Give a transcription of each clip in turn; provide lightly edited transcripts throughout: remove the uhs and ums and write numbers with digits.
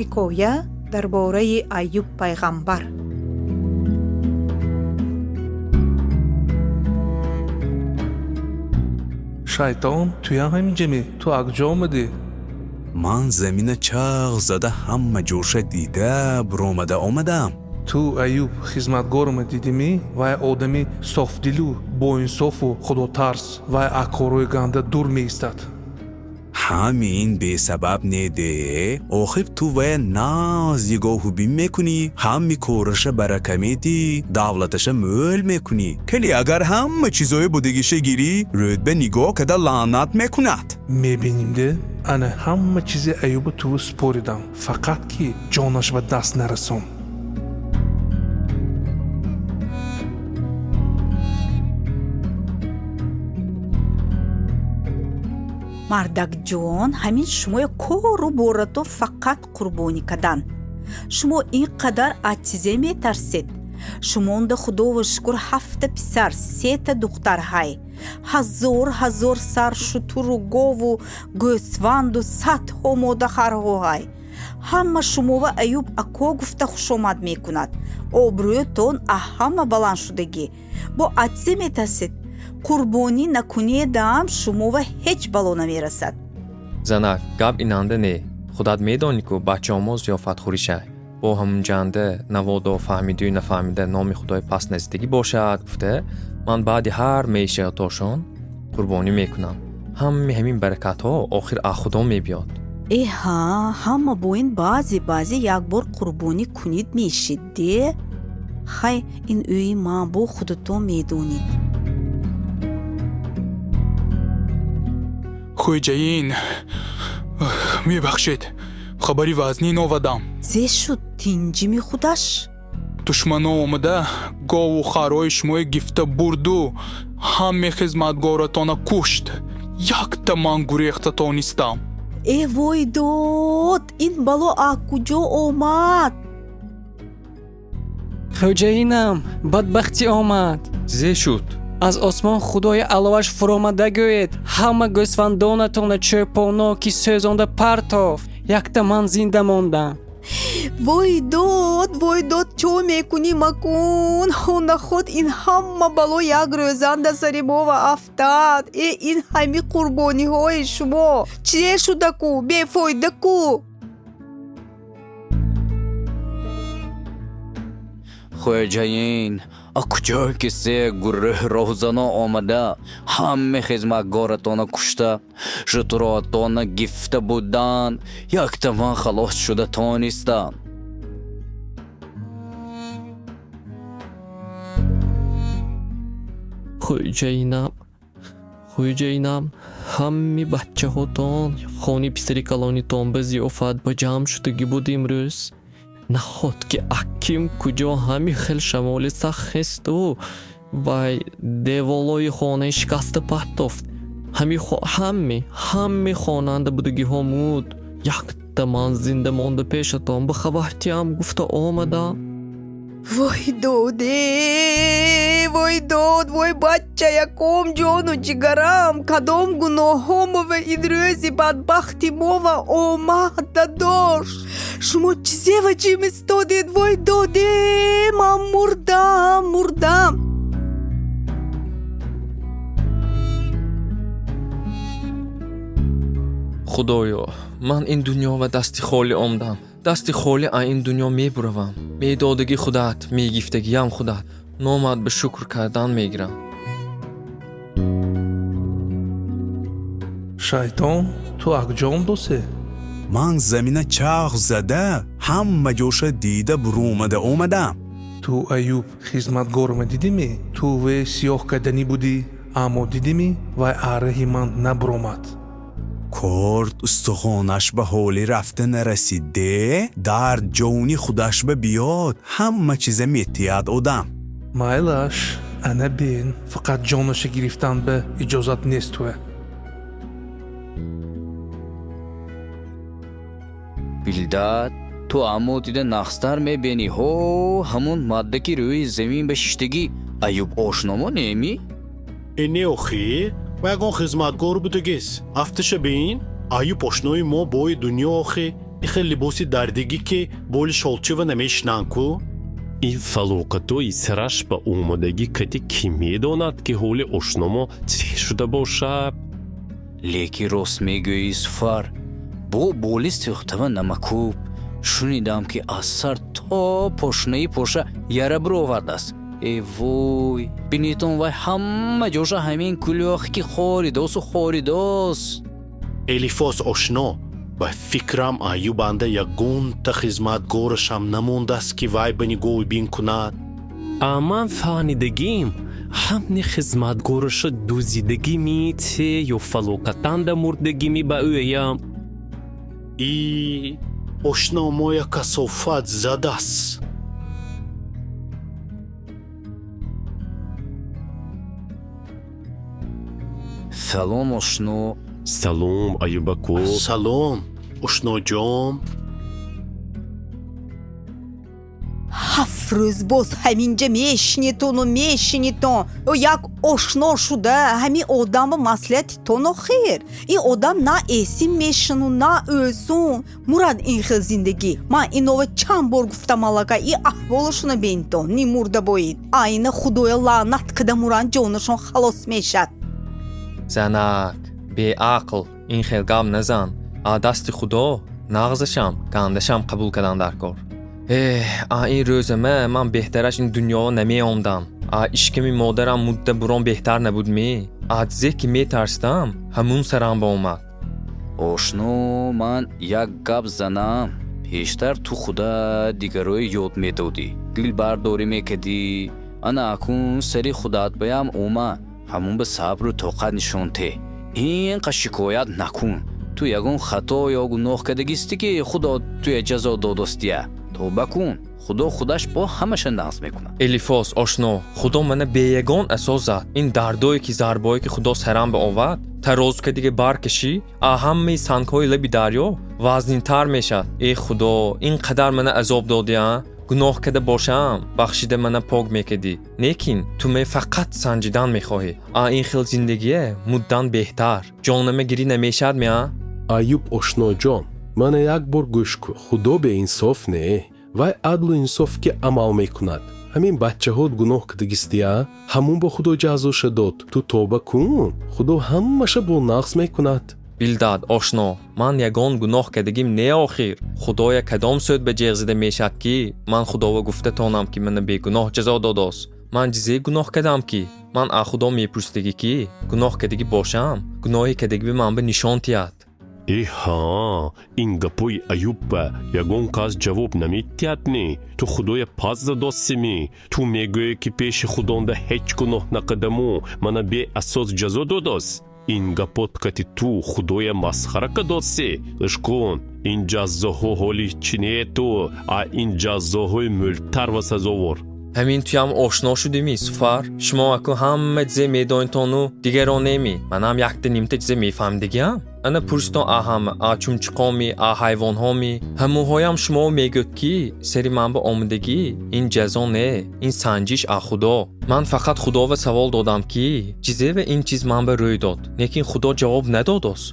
Ҳикоя дар бораи Айюб пайғамбар. Шайтон, туям ҳаминҷамӣ? Ту акҷо омадӣ? Ман замина чағ зада, ҳама ҷоша дида буромада омадам. Ту Аюб хизматгорама дидимӣ? Вай одами софдилу боинсофу худотарс, вай аз корҳои ганда дур меистад. Ҳамин бесабаб не де, охир ту вая нағз нигоҳу бин мекунӣ, ҳами кораша барака медӣ, давлаташа мӯл мекунӣ. Кали агар ҳама чизои будагиша гирӣ, рӯдба нигоҳ када лаънат мекунад. Мебинем де, ана ҳама чизи Аюба туву супоридам, фақат ки ҷонаш ба даст нарасон. Мардакҷон, ҳамин шумоя кору боратон фақат қурбонӣ кардан. Шумо ин қадар аз чизе метарсед? Шумонда, худово шукр, ҳафта писар, сета духтар ҳай, ҳазор ҳазор сар шутуру гову гӯсфанду садҳо модахарҳо ҳай. Ҳама шумова Аюб ако гуфта хушомад мекунад. Обрӯятон аҳама баланд шудагӣ. Бо аз чизе метарсед? Қурбонӣ накунедам, шумова ҳеҷ бало намерасад. Занак, гап инанда не, худат медонӣ, ку бачаомо зиёфатхӯришай. Бо ҳамунҷанда наводо фаҳмидию нафаҳмида номи худои паст назидагӣ бошад гуфта, ман баъди ҳар меишиятошон қурбонӣ мекунам. Ҳамаи ҳамин баракатҳо охир аз худо мебиёд. Эҳа, ҳама бо ин баъзе баъзе як бор қурбонӣ кунид, мешид де. Хай, ин ӯи ман, бо худатон медонед. Хӯҷаин, мебахшед, хабари вазнин овадам. Зе шуд, тинҷими худаш? Душмано омада, гову харҳои шумои гифта бурду ҳаме хизматгоратона кушт. Якта ман гурехта тонистам. Э, вой дод, ин бало аз куҷо омад? Хӯҷаинам, бадбахтӣ омад. Зе шуд? Аз осмон худои аловаш фуромада, гӯед, ҳама гӯсфандонатона чӯпоно ки сӯзонда партофт. Якта ман зинда мондам. Вой дод, вой дод, чо мекунӣ макун? Наход ин ҳама бало як рӯзанда сари мова афтад? Э, ин ҳами қурбониҳои шумо чие шуда-ку, бефоида-ку. Хӯҷаин, а куҷо ки се гурӯҳ роҳзано омада, ҳаме хизматгоратона кушта, шутуротона гифта буданд. Якта ман халос шуда тонистам. Хӯҷаинам, хӯҷаинам, ҳами бачаҳотон хони писари калонитон ба зиёфат ба ҷамъ шудагӣ буд имрӯз. Наход ки аким куҷо ҳами хел шамоли сахт хесту вай деволои хонаи шикаста партофт. Ҳами хонанда будагиҳо муд. Якта ман зинда монда пешатон ба хабартиам гуфта омадам. Вой доде, вой дод, вой бачаяком, ҷону ҷигарам, кадом гуноҳомова ин рӯзи бадбахти мова омад, дадош? Шумо чизева ҷим истодед? Вой доде, ман мурдам, мурдам. Худоё, ман ин дунё ва дасти холӣ омдам, дасти холӣ аз ин дунё мебуравам. Медодагӣ худат, мегифтагиям худат, номат ба шукр кардан мегирам. Шайтон, ту акҷом досе? Ман замина чағ зада, ҳама ҷоша дида буромада омадам. Ту Аюб хизматгорама дидимӣ? Ту ве сиёҳ карданӣ будӣ, аммо дидимӣ, вай араҳи ман набуромад. Корд устухонаш ба ҳоли рафта нарасид де, дард ҷони худаш ба биёд, ҳама чиза метиҳад одам. Майлаш, ана бин, фақат ҷонаша гирифтан ба иҷозат нест туя. Билдад, ту аммо дида нағзтар мебинӣ. Ҳо, ҳамун мардаки рӯи замин ба шиштагӣ Аюб ошномо неми? Э, не, охӣ, ва ягон хизматгор будагис. Афташа бин, Аюб ошнои мо бои дунё, охӣ. Ихел либоси дардигӣ, ки боли шолчива намешинанд ку. Ин фалоқатои сараш ба омадагӣ кати кӣ медонад, ки ҳоли ошномо чӣ шуда бошад? Лекин рост мегӯӣ, Суфар, бо боли сӯхтава намакӯб. Шунидам, ки аз сар то пошнаи поша яра бировардааст. Э вой, бинитон, вай ҳама ҷоша ҳамин кулёхе ки хоридосу хоридос. Элифос ошно, ба фикрам, Аюбанда ягонта хизматгорашам намондааст, ки вай ба нигоҳу бин кунад. А ман фаҳмидагим, ҳамни хизматгораша дузидагими те ё фалокатанда мурдагими ба ӯям. И ошно, моя касофат задааст. Салом, ошно. Салом, Аюбако. Салом, ошноҷон. 7 рӯз боз ҳаминҷа мешинитону мешинитон. Як ошно шуда ҳамин одамба маслиҳатитон. Охир ин одам на эсим мешину, на ӯсун мурад. Ин хел зиндагӣ, ман инова чанд бор гуфтам, аллакай ин аҳволашона бинитон, нимурда боид. Айна Худоя лаънат када муранд, ҷонашон халос мешад. Занак беақл, ин хел гап назан. А дасти Худо нағзашам, гандашам қабул кардан дар кор. Эҳ, а ин рӯзама ман беҳтараш ин дунёо намеомдам. А ишками модарам мудда бурон беҳтар набудмӣ? А чизе ки метарсидам, ҳамун сарам ба омад. Ошно, ман як гап занам. Пештар ту худа дигарои ёд медодӣ, дилбардорӣ мекардӣ. Ана акун сари худат баям ома, ҳамун ба сабру тоқат нишон те. Ин қа шикоят накун. Ту ягон хато ё гуноҳ кардагистӣ, ки Худо туя ҷазо додостия? Тавба кун, Худо худаш бо ҳамаша нағз мекунад. Элифос ошно, Худо мана беягон асос зад. Ин дардое ки, зарбое ки Худо сарам ба овард, тарозу ка дига баркашӣ, а ҳамаи сангҳои лаби дарё вазнинтар мешавад. Э Худо, ин қадар мана азоб додия. Гуноҳ карда бошам, бахшида мана пок мекардӣ. Лекин ту ме фақат санҷидан мехоҳӣ. А ин хел зиндагие муддан беҳтар. Ҷонама гирӣ намешавад меа? Аюб ошноҷон, мана як бор гӯш кун. Худо беинсоф не, вай адлу инсоф ки амал мекунад. Ҳамин бачаҳот гуноҳ кардагистия, ҳамун бо Худо ҷазоша дод. Ту тоба кун, Худо ҳамаша бо нағз мекунад. Билдад ошно, ман ягон гуноҳ кардагим не. Охир Худоя кадом сӯд ба ҷеғ зада мешавад, ки ман Худова гуфта тонам, ки мана бегуноҳ ҷазо додост? Ман чизе гуноҳ кардам, ки ман а Худо мепурсидагӣ, ки гуноҳ кардагӣ бошам, гуноҳи кардагиби ман ба нишон тиҳад? Э ҳа, ин гапои Аюбба ягон кас ҷавоб наметиҳад не? Ту Худоя пас задосимӣ? Ту мегӯӣ, ки пеши Худонда ҳеҷ гуноҳ накардаму мана беасос ҷазо додост. Ин гапот кати ту Худоя масхара кардосӣ. Ишкун, ин ҷаззоҳо ҳоли чӣ не ту, а ин ҷаззоҳои мӯлтар ва сазовор. Ҳамин туям ошно шудимӣ, Суфар? Шумо аку ҳама чизе медонитону дигарон неми. Манам якта нимта чизе мефаҳмидагиам. Ана пурситон а ҳама, а чумчиқоми, а ҳайвонҳоми, ҳамуҳоям шумо мегӯд, ки сари ман ба омадагӣ ин ҷазо не, ин санҷиш а Худо. Ман фақат Худова савол додам, ки чизева ин чиз ман ба рӯй дод, лекин Худо ҷавоб надодост.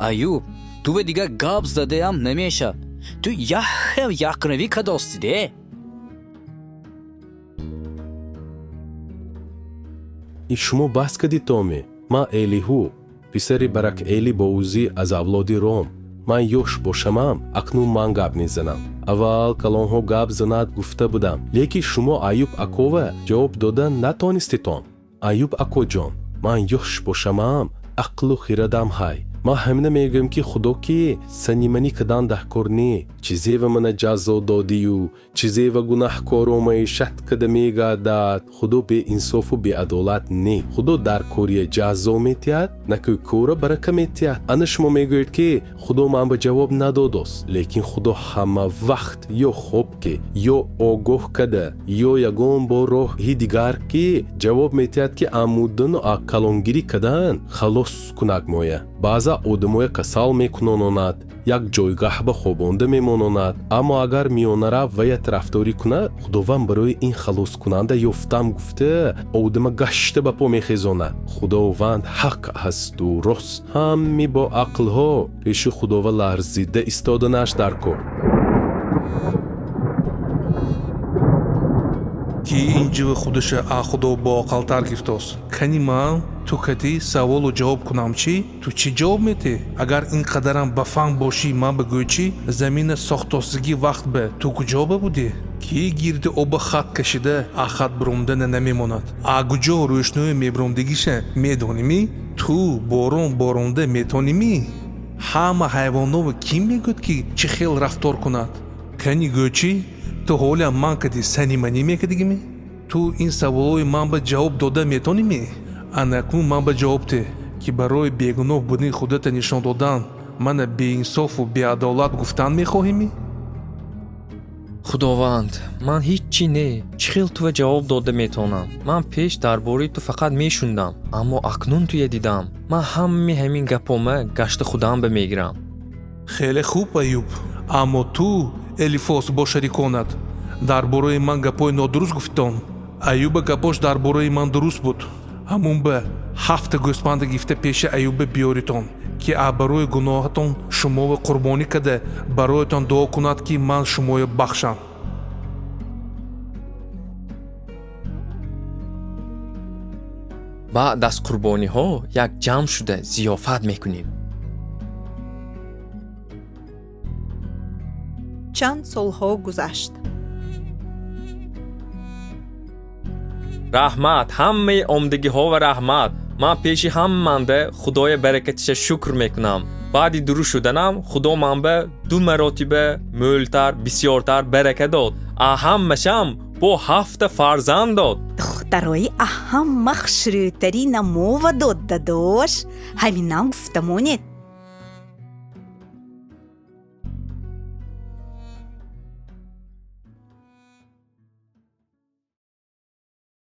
Аюб, ту ба дигар гап задаям намешавад. Ту яхел яқравӣ кадости де. И шумо баҳс кардид томе? Ман Элиҳу, писари Баракэли Боузӣ, аз авлоди Ром. Ман ёш бошамам, акнун ман гап мезанам. Аввал калонҳо гап занад гуфта будам, лекин шумо Аюб акова ҷавоб дода натониститон. Аюб акоҷон, ман ёш бошамам, ақлу хирадам ҳай. Ман ҳамина мегӯям, ки Худо ки саниманӣ кадан даҳкор не. Чизева мана ҷазо додию, чизева гунаҳкоро маишат када мегардад. Худо беинсофу беадолат не. Худо дар кория ҷазо метиҳад, накӯкора барака метиҳад. Ана шумо мегӯед, ки Худо ман ба ҷавоб надодост, лекин Худо ҳама вақт ё хоб ки, ё огоҳ када, ё ягон бо роҳи дигар ки ҷавоб метиҳад, ки амудану калонгирӣ кадан халос кунак моя. Баъза одамоя касал мекунононад, як ҷойгаҳ ба хобонда мемононад. Аммо агар миёнарав вая тарафдорӣ кунад, Худованд барои ин халоскунанда ёфтам гуфта, одама гашта ба по мехезонад. Худованд ҳақ ҳасту рост. Ҳамми бо ақлҳо пеши Худова ларзида истоданаш дар кор. Ки ин ҷиви худаша а Худо боақлтар гифтост? Кани ман ту кати саволу ҷавоб кунам чӣ? Ту чӣ ҷавоб метӣ? Агар ин қадарам ба фаҳм бошӣ, ман бигӯй чӣ? Замина сохтосигӣ вақт ба ту куҷо ба будӣ? Ки гирди оба хат кашида, а хат биромдана намемонад? А куҷо рӯшноӣ мебиромдагиша медонимӣ? Ту борон боронда метонимӣ? Ҳама ҳайвоново кӣ мегӯяд, ки чӣ хел рафтор кунад? Кани гӯй чӣ? Ту ҳолиам ман кади саниманӣ мекардигимӣ? Ту ин саволҳои ман ба ҷавоб дода метонимӣ? Анакнун ман ба ҷавоб те, ки барои бегуноҳ будани худата нишон додан мана беинсофу беадолат гуфтан мехоҳимӣ? Худованд, ман ҳеҷ чӣ не, чӣ хел туя ҷавоб дода метавонам? Ман пеш дар бораи ту фақат мешундам, аммо акнун туя дидам. Ман ҳамаи ҳамин гапома гашта худам ба мегирам. Хеле хуб, Аюб, аммо ту, Элифос, бо шариконат дар бораи ман гапҳои нодуруст гуфтон. Аюба гапош дар бораи ман дуруст буд. Ҳамун ба ҳафта гӯспанда гифта пеши Аюба биёритон, ки а барои гуноҳатон шуморо қурбонӣ карда, бароятон дуо кунад, ки ман шуморо бахшам. Баъд аз қурбониҳо як ҷамъ шуда зиёфат мекунем. Чанд солҳо гузашт. Раҳмат, ҳамаи омдагиҳо ва раҳмат. Ман пеши ҳамманда Худоя баракатиша шукр мекунам. Баъди дуруст шуданам Худо ман ба ду маротиба мӯлтар, бисёртар барака дод. А ҳамашам бо ҳафта фарзанд дод. Духтарои аҳамма хушрӯйтарина мова дод, дадош. Ҳаминам гуфта монед.